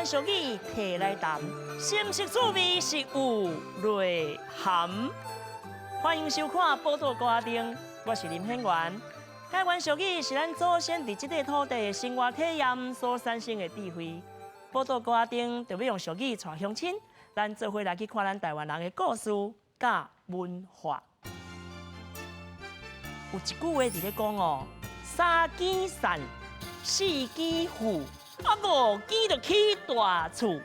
灣俗語提來談，是毋是趣味是有內涵？歡迎收看《寶島歌仔燈》，我是林顯元。台灣俗語是咱祖先佇這塊土地的生活體驗所產生的智慧。寶島歌仔燈就欲用俗語帶鄉親，咱做伙來去看咱台灣人的故事佮文化。有一句話佇咧講哦，三更散，四更富，啊五更就起大厝。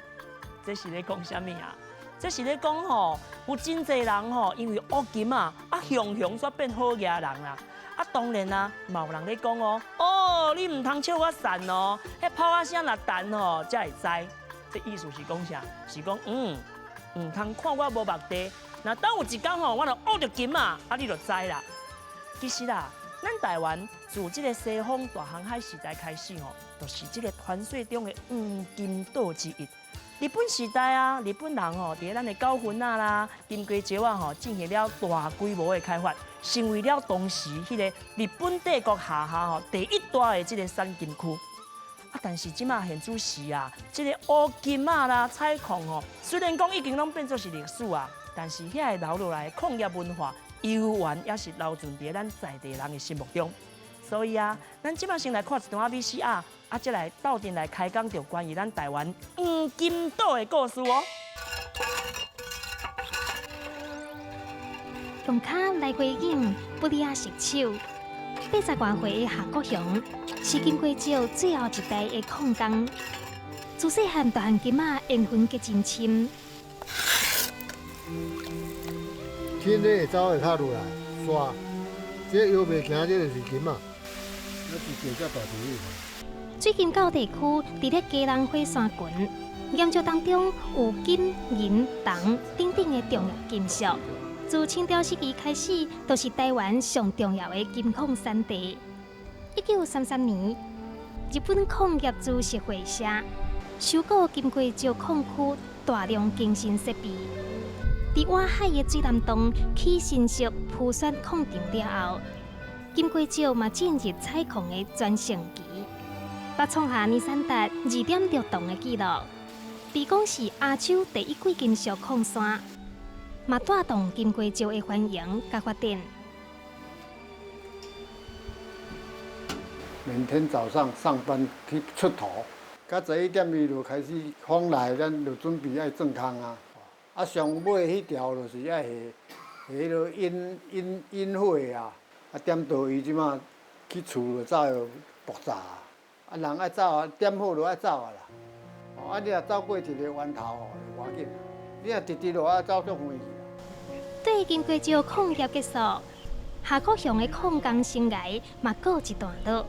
這是咧講啥物啊？這是咧講吼，有真濟人吼，因為烏金仔，啊雄雄煞變好額人啦。啊當然啊，嘛有人咧講哦，哦你毋通笑我散哦，彼炮仔聲若彈吼，才會知。這意思是講啥？是講毋通看我無目地，若當有一工吼，我若烏著金仔，啊你就知啦。其實啦，咱台灣自這個西方大航海時代開始吼，就是這個傳說中的黃金島之一。日本時代啊，日本人吼，佇咱的九份仔啦、金瓜石仔吼，進行了大規模的開發，成為了當時彼個日本帝國下下吼第一大的這個產金區。啊，但是這馬現此時啊，這個烏金仔啦、採礦吼，雖然講已經攏變做是歷史啊，但是遐个留落來的礦業文化，猶原也是留存佇咱在地人的心目中。所以啊，咱這馬先來看一段 VCR，啊，再來鬥陣來開講著關於咱台灣黃金島的故事哦。用跤來回湧，不離仔熟手。八十外歲的夏國雄是金瓜石最後一代的礦工。自細漢就和金仔緣分結真深。天咧會走會較落來，煞這搖袂行，這就是金仔。那是地只大地。水金溝地區佇咧基隆火山群，岩石當中有金、銀、銅等等的重要金屬。自清朝時期開始，就是台灣上重要的金礦產地。1933年，日本礦業株式會社收購金瓜石礦區大量更新設備，佇外海的水湳洞起新式浮選礦場了後，金瓜石嘛進入採礦的全盛期，捌創下年產值2.6銅的紀錄，被講是亞洲第一貴金屬礦山，嘛帶動金瓜石的繁榮佮發展。每天早上上班去出頭，到11點伊就開始風來，咱就準備愛鑽空啊。啊，上尾彼條就是愛下下彼落引引引火啊。啊，點到伊這馬去厝就走爆炸啊！啊，人愛走啊，點好就愛走啊啦。啊，你若走過一个彎頭吼，就無要緊。你若直直落啊，走足遠去。對金瓜石礦業結束，夏國雄的礦工生涯嘛告一段落。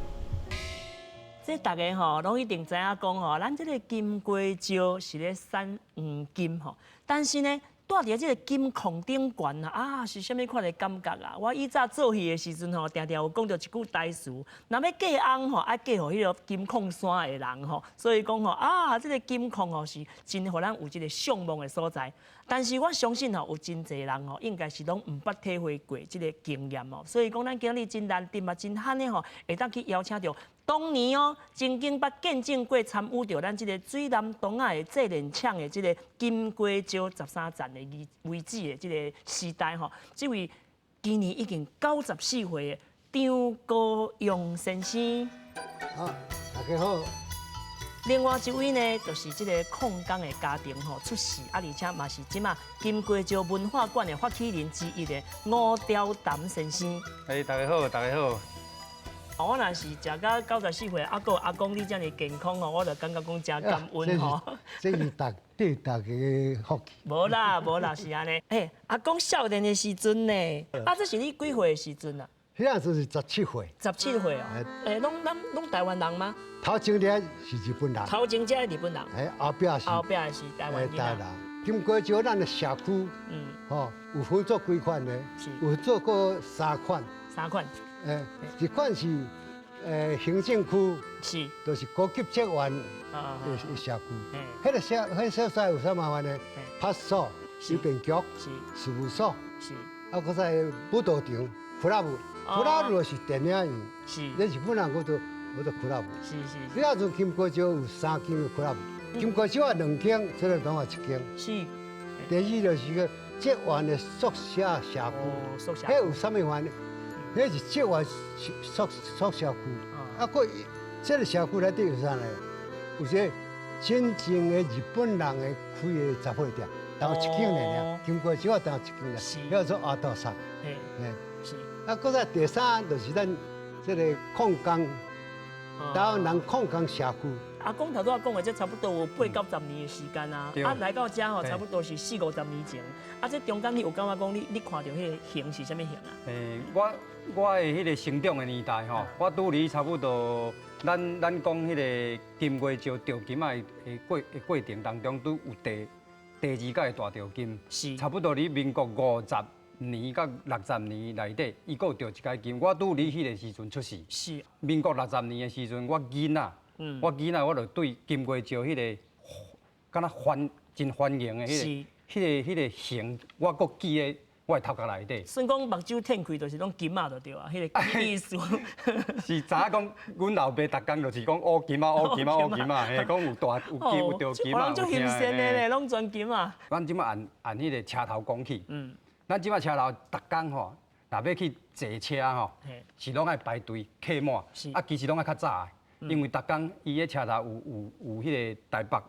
這逐家吼攏一定知影講吼，咱這个金瓜石是咧產黃金吼，但是呢，蹛佇這个金礦頂懸啊，啊是啥物款的感覺啊？我以早做戲的時陣吼，定定有講著一句台詞，若欲嫁翁吼，愛嫁予彼个金礦山的人吼，所以講吼啊，這个金礦吼是真予咱有這个向往的所在。但是我相信吼，有真濟人吼，應該是攏毋捌體會過這个經驗哦。所以講，咱今日真難得嘛，真罕的吼，會當去邀請著當年哦，曾經捌見證過參與著咱這个水湳洞仔的製煉廠的這个金瓜石13層的位置的這个時代吼，這位今年已經94歲的張國榮先生。好，大家好。另外一位呢，就是這個礦工的家庭吼出世，啊，而且嘛是這馬金瓜石文化館的發起人之一的吳朝潭先生。哎，大家好，大家好。我若是食到94歲，啊，閣阿公你遮爾健康吼，我就感覺講誠感恩吼。這是大對大家的福氣。無啦，無啦，是按呢。欸，阿公少年的時陣呢，啊，這是你幾歲的時陣啊？彼陣時是17歲。十七歲哦。欸，攏咱攏台灣人嗎？頭前這是日本人。頭前這日本人。欸，後壁是。後壁是台灣人。金瓜石咱的社區，吼，有分做幾款的，有做過三款。三款。欸，一款是行政區，就是高級職員的社區。彼個所在有啥麻煩呢？派出所、郵便局、事務所，啊，閣再舞蹈場、club，club 就是電影院，咱日本人叫做叫做 club。彼陣金瓜石有三間的 club。金瓜石两间，这个讲也一间。是。第二就是个职员的宿舍社区。宿舍。彼有啥物款？彼是职员宿舍区。啊，阁这个社区内底有啥呢？有这真正的日本人的开的杂货店，头一间尔，金瓜石头一间尔，叫做阿多萨。嘿，是。啊，阁再第三就是咱这个矿工，台湾人矿工社区。阿公头拄仔讲的，这差不多有八九十年的时间啊。啊，来到遮吼，差不多是四五十年前。啊，这中间你有感觉讲，你看著彼个形是啥物形啊？我的彼个成长的年代吼，我拄离差不多，咱讲彼个金瓜石钓金仔的过程当中，拄有第二届大钓金，是差不多伫民国50年到60年内底，伊阁有钓一届金。我拄离彼个时阵出世，是民国60年的时阵，我囡仔。我囡仔我就对金瓜石彼个，敢若欢真欢迎的彼个形，我阁记得我的头壳内底。算讲目睭抻开就是拢金仔就对啊，彼个意思。是知影讲，阮老爸逐工就是讲乌金仔、乌金仔、乌金仔，嘿，讲有大有金有钓金仔。我拢足欣鲜的咧，拢全金仔。咱这马按按彼个车头讲起，咱这马车头逐工吼，若欲去坐车吼，是拢爱排队客满，啊，其实拢爱较早的。因为逐工伊个车头有彼个台北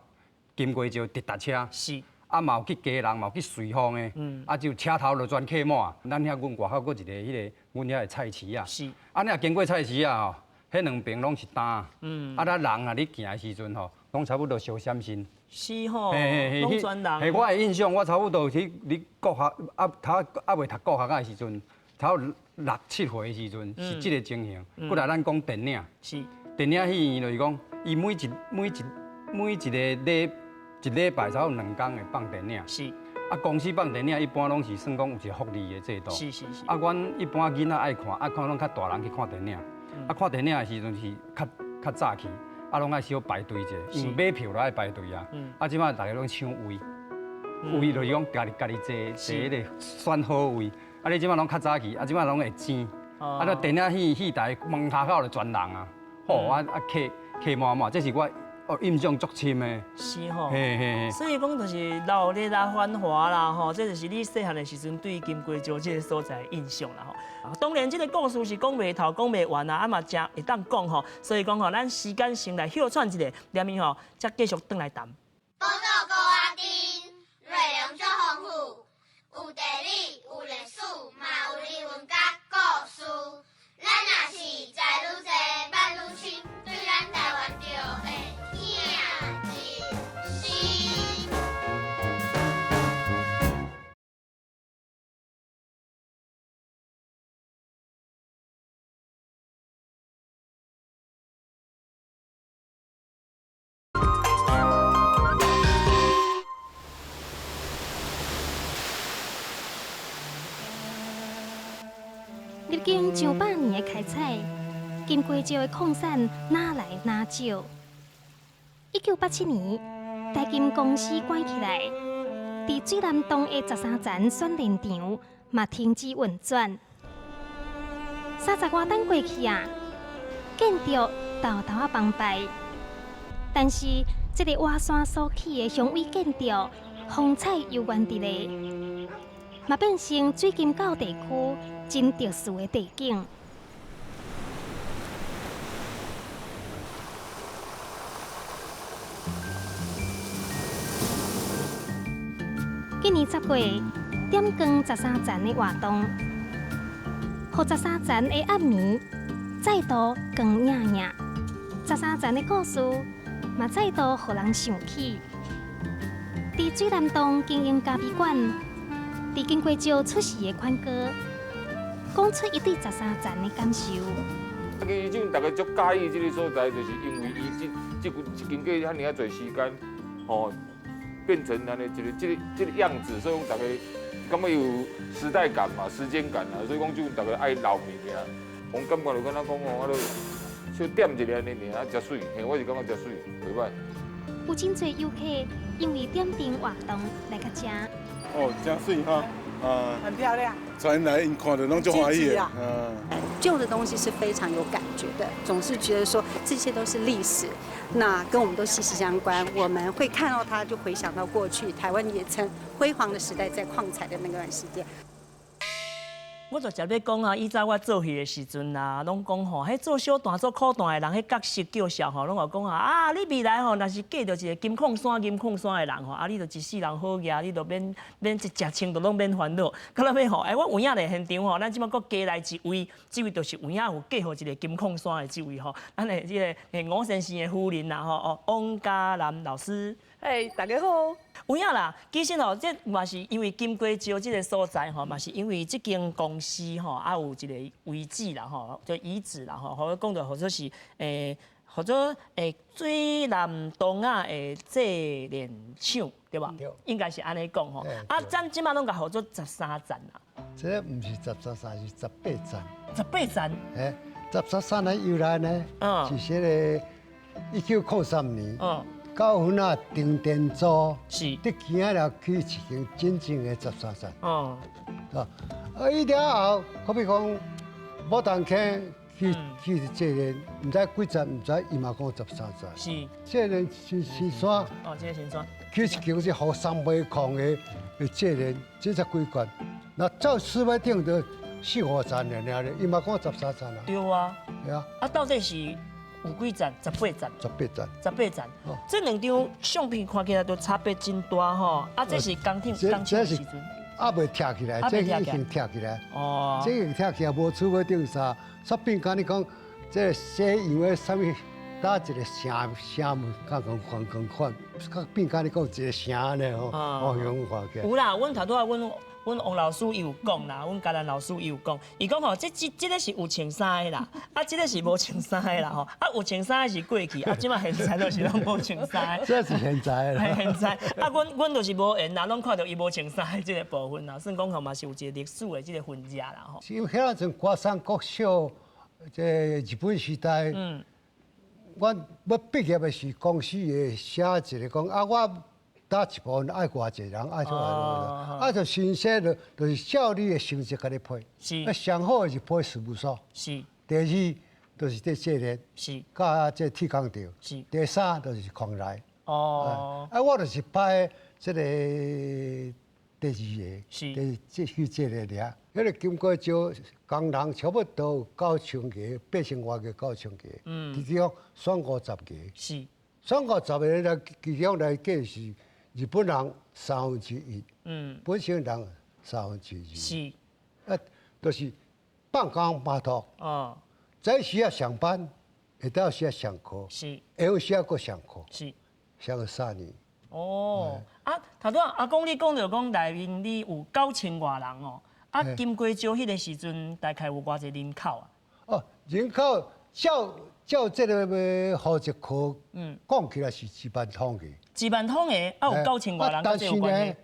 金瓜石直达车，是啊嘛有去基隆，嘛有去瑞芳的，啊就车头就全客满。咱遐阮外口阁一个彼个，阮遐的菜市啊，是啊，你若经过菜市啊吼，彼两边拢是担，啊咱人啊，你行的时阵吼，拢差不多相闪身。是吼，拢全人。嘿，我的印象，我差不多去你国学啊，头啊未读国学的时阵，差不多6、7岁的时阵是这个情形。过来咱讲电影，是。电影戏院就是讲，伊每一个礼一礼拜才有2天会放电影。是。啊，公司放电影一般拢是算讲有一个福利的制度。是是是。啊，阮一般囡仔爱看，啊看拢较大人去看电影。啊，看电影的时阵是较早去，啊，拢爱小排队者，因为买票都爱排队啊。啊，这摆大家拢抢位，位就是讲家己坐彼个选好位。啊，你这摆拢较早去，啊，这摆拢会挤。啊，那电影戏戏台门口口就全人啊。哦，啊啊客满满，这是我印象足深的。是吼，嘿嘿。所以讲就是闹热啦、繁华啦，吼，这就是你细汉的时阵对金瓜石这个所在的印象啦，吼。当然，这个故事是讲袂透、讲袂完啊，啊嘛真会当讲吼。所以讲吼，咱时间先来歇喘一下，连面吼才继续转来谈。宝岛高仔顶，内容足丰富，有地理、有历史，嘛有人文佮故事。咱若是知愈济，捌愈深，对咱台湾就会疼一生。历经上百年的开采，金瓜石的矿产哪来哪少。1987年，台金公司关起来，伫水南洞的13层选炼场嘛停止运转。30外冬过去啊，建筑沓沓仔崩败，但是这个瓦山所起的雄伟建筑，风采犹原伫咧，嘛变成水金港地区真特殊的地景。今年10月，点光13层的活动，予13层的暗暝再度光影影。13层的故事嘛再度予人想起。伫水南洞经营咖啡馆，伫金瓜石出世的宽哥，讲出伊对13层的感受。其实这大家足佮意这个所在，就是因为伊这经过遐尔啊济时间，吼，变成按呢一个这个样子，所以讲大家感觉有时代感嘛、时间感啊，所以讲就大家爱留物件。我感觉就敢若讲哦，啊，就小点一个按呢尔，啊，真媠，嘿，我是感觉真媠，袂歹。有真济游客因为点灯活动来到遮。哦，真媠哈！啊，很漂亮。傳來𪜶看著攏足歡喜的。舊的東西是非常有感覺的，總是覺得說這些都是歷史，那跟我們都息息相關。我們會看到它，就回想到過去台灣也曾輝煌的時代，在礦採的那段時間。我就直欲講啊，以早我做戲的時陣啊，攏講吼，彼做小旦做苦旦的人，彼角色叫笑吼，攏會講啊，啊，你未來吼，若是嫁著一個金礦山銀礦山的人吼，啊，你就一世人好額，你就免免一食穿就攏免煩惱。到尾吼，欸，我有影來現場吼，咱這擺閣加來一位，這位就是有影有嫁予一個金礦山的這位吼，咱的這個吳先生的夫人啦吼，哦，王嘉蘭老師。哎，大家好。有影啦，其實吼，這嘛是因為金瓜石這個所在吼，嘛是因為這間公司吼，啊有一個遺址啦吼，就遺址啦吼，或者講著或者是或者水南東仔的製煉廠對吧？應該是按呢講吼。啊，咱這擺攏共號做13層啦。這毋是13層，是18層。 18層。欸，13層的由來呢？是這个1903年。九份仔停電組是，得行了去一間真正的13層。哦，啊，伊了後，好比講，牡丹坑去這個，毋知幾層，毋知伊嘛講13層。是，這個新新山。哦，這個新山。去一間是予三尾礦的這個，這才幾懸。那照四尾頂就四五層爾爾，伊嘛講13層啊。對啊。對啊。啊，到底是？有幾層？18層。18層。 18層。這兩張相片看起來都差別真大吼。啊，這是工廠工廠的時陣。還未拆起來，這已經拆起來。哦。這已經拆起來，無厝尾頂啥，煞變講你講，這西洋的啥物，搭一個城城門，較共共共款，較變講你講一個城呢吼，哦，用看起來。有啦，阮頭拄仔阮。阮王老師伊有講啦，阮嘉蘭老師伊有講，伊講吼，這個是有穿衫的啦，啊，這個是無穿衫的啦吼，啊，有穿衫的是過去，啊，這擺現在就是攏無穿衫的。這是現在啦。現在，啊，阮就是無緣啦，攏看著伊無穿衫的這個部分啦，算講吼嘛是有一個歷史的這個痕跡啦吼。因為彼陣歌山國小，這日本時代，阮欲畢業的時，公司會寫一個講啊，我。搭一部分愛偌濟人，愛做啊，就薪水就是照你的成績共你批。是。啊，上好的是批事務所。是。第二就是佇製煉。是。佮這鐵工廠。是。第三就是礦內。哦。啊，我就是排這個第二个。是。第這去製煉爾。彼個金瓜石工人差不多有9000個，8000外個9000個。其中選50個。是。選50個來，其中來計是。日本人1/3，本省人2/3。是，啊，就是放工拍托。哦。早時啊上班，下晝時啊上課。是。下午時啊閣上課。是。上了3年。哦，啊，頭拄仔阿公你講著講內面你有9000外人哦，啊，金瓜石彼個時陣大概有偌濟人口啊？哦，人口照這個戶籍科，講起來是1萬統計。 1萬統個，啊有9000外人，但是呢，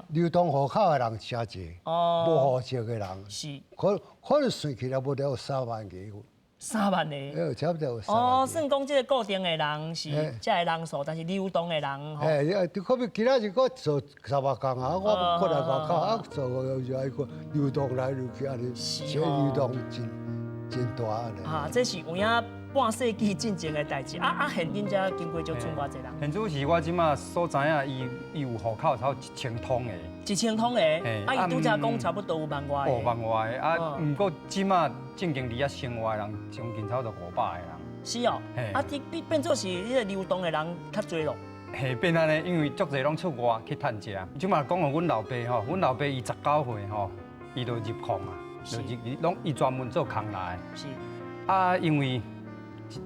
流動戶口的人誠濟，無戶籍的人，是，可能算起來無了有3萬個。 3萬個。差不多有3萬。哦，算講這個固定的人是這个人數，但是流動的人吼。欸，可比其他是閣做三百工啊，我過來外口啊做就愛個流動來流去按呢，這流動真大按呢。啊，這是有影。半世紀進前的代誌，啊，現今遮金瓜石賰偌濟人？現主是我這馬所知影，伊有戶口差不多1000通个。 1000通个，啊，伊拄才講差不多有萬外個。哦，萬外个，啊，毋過這馬正經佇遐生活的人，將近差不多500個人。是哦，啊，變做是彼個流動的人較濟咯。嘿，變按呢，因為足濟攏出外去趁食。這馬講予阮老爸吼，阮老爸伊19歲吼，伊就入礦啊，就入攏伊專門做空來。是。啊，因為。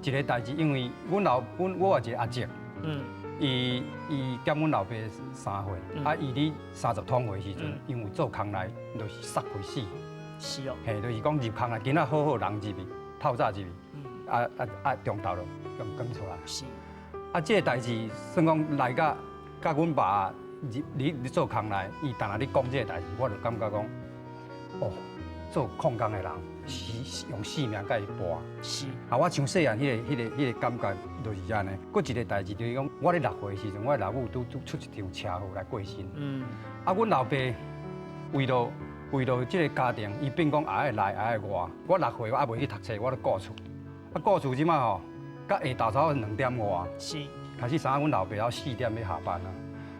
一個代誌，因為阮老阮我有一個阿叔，伊減阮老爸3歲，啊，伊佇30通歲時陣，因為做空內就是殺開死。是哦。嘿，就是講入空內，囡仔好好人入去，透早入去，啊，中晝就共趕出來。是。啊，這個代誌算講來甲阮爸入你做空內，伊逐日咧講這個代誌，我就感覺講，哦，做礦工的人。是用性命共伊搏。是。啊，我像細漢彼個感覺就是按呢。閣一個代誌就是講，我咧6歲的時陣，我老母拄拄出一場車禍來過身。啊，阮老爸為著這个家庭，伊變講也愛內也愛外。我6歲，我猶未去讀冊，我咧顧厝。啊，顧厝這擺吼，到下晝差不多2點外。開始知影阮老爸4點欲下班啊。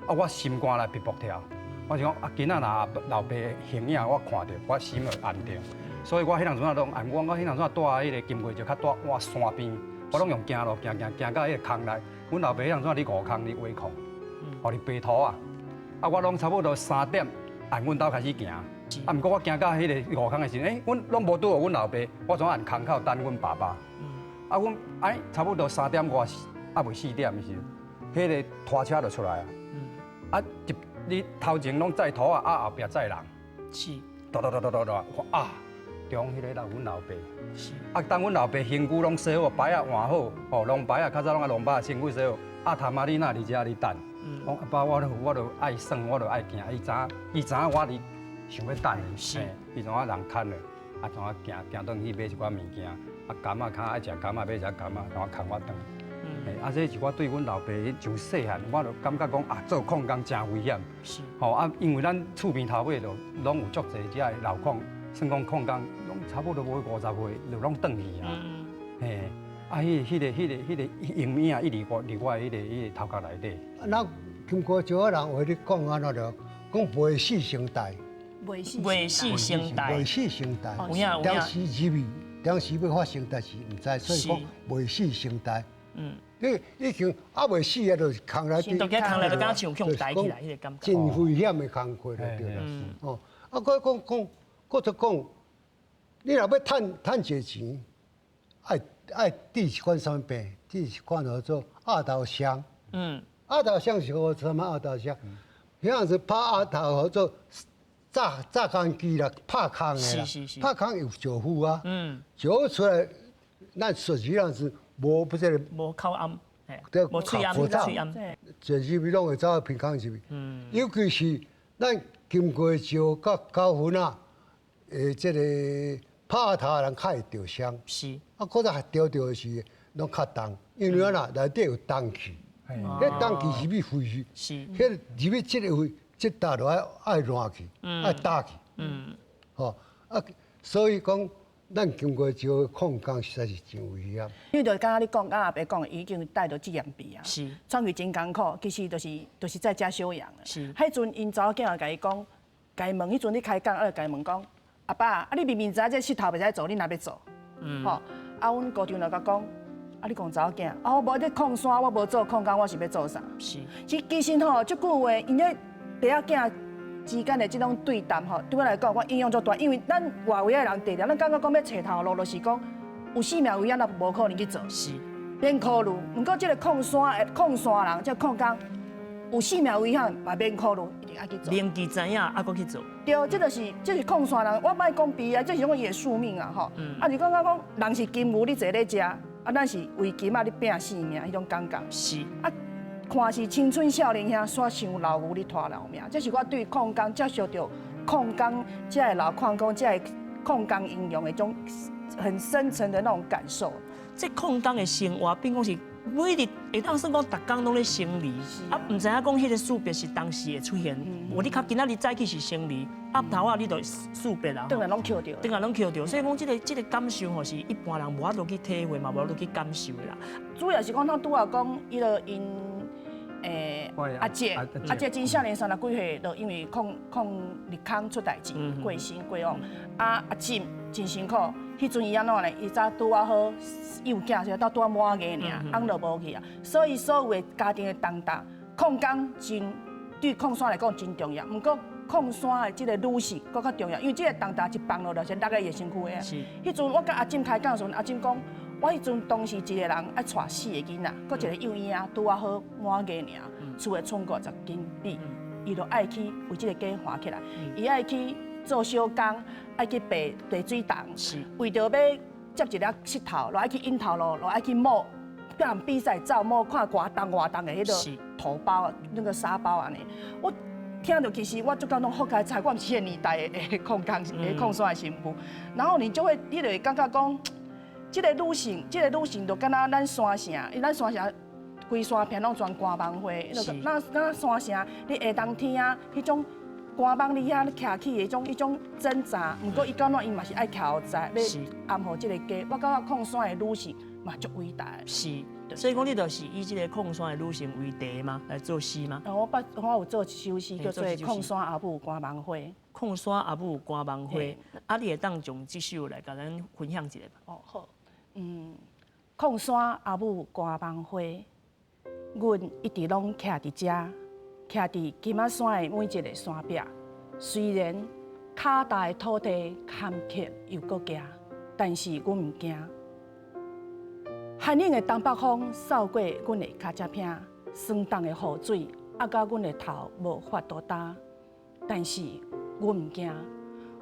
啊，我心肝內噗噗跳。我想講啊，囡仔若老爸形影我看著，我心就安定。所以我彼當陣仔攏按我彼當陣仔蹛彼个金瓜石，較蹛倚山邊，我攏用行路行行行到彼个空內。阮老爸彼當陣佇五空佇挖礦，予佇白塗仔。啊，我攏差不多3點按阮兜開始行。啊，毋過我行到彼个五空的時陣，欸，阮攏無拄著阮老爸，我總按空口等阮爸爸。啊，阮哎，差不多3點外，猶未4點的時陣，彼个拖車就出來啊。啊，一你頭前攏載土仔，啊後壁載人。跺跺跺跺跺跺，啊，中彼个阮老爸。啊，當阮老爸身軀攏洗好，牌仔換好，吼，籠牌仔較早攏愛籠牌仔身軀洗好，啊，頭媽你若佇遮咧等？講阿爸，我著愛耍，我著愛行。伊知影，伊知影我佇想欲等伊。伊怎啊人牽落，啊怎啊行行轉去買一寡物件，啊柑仔較愛食柑仔，買一寡柑仔，怎啊牽我轉。啊，這是我對阮老爸從細漢，我就感覺講啊，做礦工誠危險。吼啊，因為咱厝邊頭尾就攏有足濟這个老礦，算講礦工，攏差不多無50歲就攏轉去啊。嘿，啊，彼个陰影一直佇我彼个頭殼內底。咱金瓜石的人話咧講按怎著，講袂死成代。袂死成代。袂死成代。有影有影。當時入去，當時欲發生代誌，毋知，所以講袂死成代。你已經猶未死啊，就是空來。就驚空來，就敢像強抬起來，彼个感覺。真危險的工課就對啦。哦，啊，閣講講，閣再講，你若欲趁趁濟錢，愛治一款啥物病？治一款叫做額頭傷。額頭傷是叫做啥物？額頭傷，彼樣子拍額頭叫做鑿鑿工機啦，拍空的啦。拍空有石灰啊。石灰出來，咱說實樣子。無不是無口罨，無喙罨，喙罨，全入去攏會走鼻孔入去。尤其是咱金瓜石佮九份仔，這個拍額頭的人較會著傷。啊，閣再著著是攏較重，因為按怎內底有重氣，彼重氣入去肺去，彼入去這个位，這搭就愛爛去，愛焦去。吼啊，所以講。咱金瓜石礦工實在是真危險。因為就敢若你講，佮阿伯講，已經帶著職業病啊。創伊真艱苦，其實就是在家休養啦。彼陣𪜶查某囝仔共伊講，共伊問，彼陣咧開講，啊就共伊問講，阿爸，啊你明明知影這穡頭袂使做，你若欲做？吼，啊，阮姑丈就共講，啊你講查某囝，啊我無咧礦山，我無做礦工，我是欲做啥？其實吼，這句話，𪜶咧爸仔囝之間的這種對談吼，對我來講，我影響足大，因為咱外圍的人佇咧，咱感覺講欲揣頭路，就是講有性命危險，也無可能去做，免考慮。毋過這个礦山的礦山人，這個礦工有性命危險，嘛免考慮，一定愛去做。明知知影，猶閣去做。對，這就是這是礦山人，我莫講悲哀，這是種伊的宿命啊！吼，啊是感覺講人是金牛，你坐咧食，啊咱是為金仔咧拚性命，彼種感覺。啊。看似青春少年兄，煞像老牛咧拖老命。這是我對礦工接受著礦工，這个老礦工，這个礦工英雄的一種很深層的那種感受。這礦工的生活，變講是每日會當算講逐工攏咧生離，啊，毋知影講彼个死別是當時會出現。有你較今仔日早起是生離，暗頭仔你就死別啦。轉來攏抾著，轉來攏抾著，所以講這个感受吼，是一般人無法度去體會嘛，無法度去感受的啦。主要是講咱拄仔講，伊就𪜶。阿姐，阿姐真少年三十幾歲，就因為礦礦入空出代誌，過身過往。啊，阿姊真辛苦，彼陣伊按怎呢？伊才拄仔好有囝，就到拄仔滿月爾，翁就無去啊。所以所有的家庭的重擔，礦工真對礦山來講真重要。毋過礦山的這个女性閣較重要，因為這个重擔一放落來，是落佇伊的身軀的。彼陣我佮阿姊開講的時陣，阿姊講。我彼陣當時一个人愛帶四个囡仔，閣一个幼嬰仔，拄仔好滿月爾，厝的剩50斤米，伊就愛去為這个家還起來，伊愛去做小工，愛去爬爬水筒，為著欲接一粒石頭，就愛去引頭路，就愛去摸，佮人比賽走摸看偌重偌重的彼个土包，那个沙包按呢。我聽著其實我足感動，好佳哉，我毋是彼个年代的礦工的礦山的新婦，然後你就會，你就會感覺講。這个女性，這个女性就敢若咱山城，因咱山城規山片攏全肝芒花，就敢若山城，你下冬天啊，彼種寒寒网伫遐徛起的种一种挣扎。毋过伊到哪伊嘛是爱徛予在，欲安好这个家。我感觉矿山的女性嘛足伟大的。是，所以讲你就是以这个矿山的女性为题嘛，来做诗嘛。我有做一首诗叫做《矿山阿母寒网花》。矿山阿母寒网花，啊，你会当将这首来共咱分享一下无？哦，好，矿山阿母寒网花，阮一直拢徛伫遮，徛伫金仔山的每一个山壁。虽然跤踏的土地坎坷又阁崎，但是阮毋惊。寒冷的东北风扫过阮的跤趾饼，霜冻的雨水压甲阮的头无法度担，但是阮毋惊。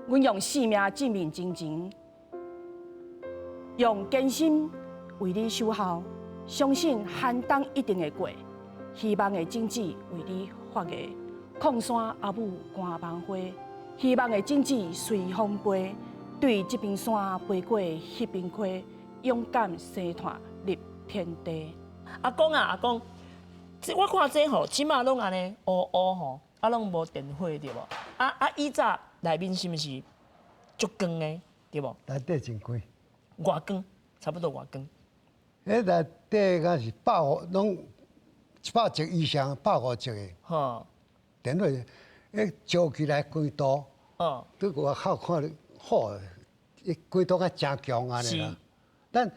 阮用性命证明真情，用坚心为你守候，相信寒冬一定会过，希望的种子为你发芽。矿山阿母寒网花，希望的种子随风飞，对这边山飞过彼边溪，勇敢生炭入天地。阿公啊，阿公，这我看这吼，这马拢按呢乌乌吼，啊拢无电火对无？啊，以早内面是毋是足光的对无？内底真光。偌光，差不多偌光。彼内底敢是百五，拢100席以上，150席的。电火，彼照起来规度，对外口看好，伊规度较诚强按呢啦。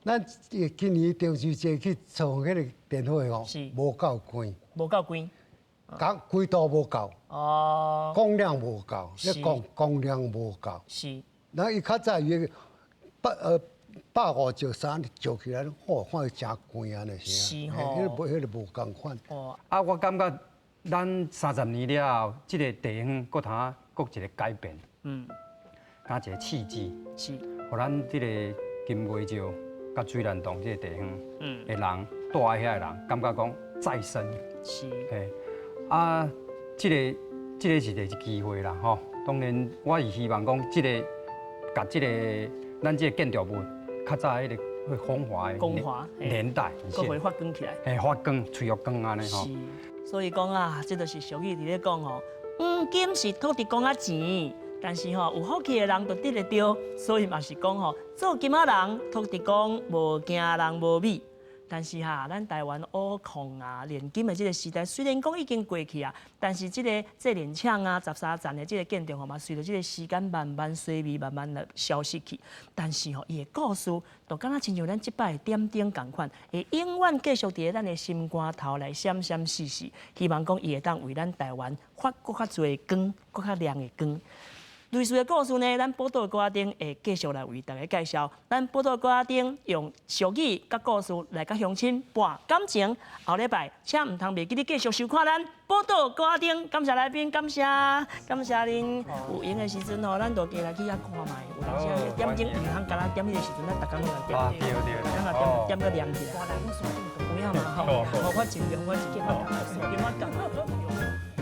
咱今年中秋节去创彼个电火吼，无够光。无够光。够规度无够。光量无够，你讲光量无够。那伊较早伊150席衫照起来，好看伊诚光按呢是。彼个无仝款。啊，我感觉咱30年了后，这个地方阁通阁一个改变。加一个契机。予咱这个金月石佮水湳洞这个地方的人，住伫遐的人，感觉讲再生。啊，这个是一个机会啦，吼。当然，我是希望讲这个，共这个咱这个建筑物，较早彼个风华的年代，阁会发光起来。嘿，发光，吹欲光按呢吼。所以讲啊，这就是俗语伫咧讲吼，黄金是土地公仔钱，但是吼有福气的人就得会著，所以嘛是讲吼，做金仔人土地公无惊人无米。但是哈，咱台湾挖矿啊、炼金的这个时代，虽然讲已经过去啊，但是这个制炼厂啊、13层的这个建筑吼嘛，随著这个时间慢慢衰微、慢慢的消失去。但是吼，伊的故事就敢若亲像咱这摆的点灯仝款，会永远继续伫咱的心肝头来闪闪烁烁。希望讲伊会当为咱台湾发阁较济光、阁较亮的光。类似的故事呢，咱宝岛歌仔顶会继续来为大家介绍。咱宝岛歌仔顶用俗语佮故事来佮乡亲搏感情。后礼拜，请毋通袂记得继续收看咱宝岛歌仔顶。感谢来宾，感谢感谢恁。有闲的时阵吼，咱就加来去遐看觅。有当时点钟毋通干焦点彼个时阵，咱逐工拢来点。咱来点点阁亮起来。有影嘛吼？我尽量，我尽量，点我讲。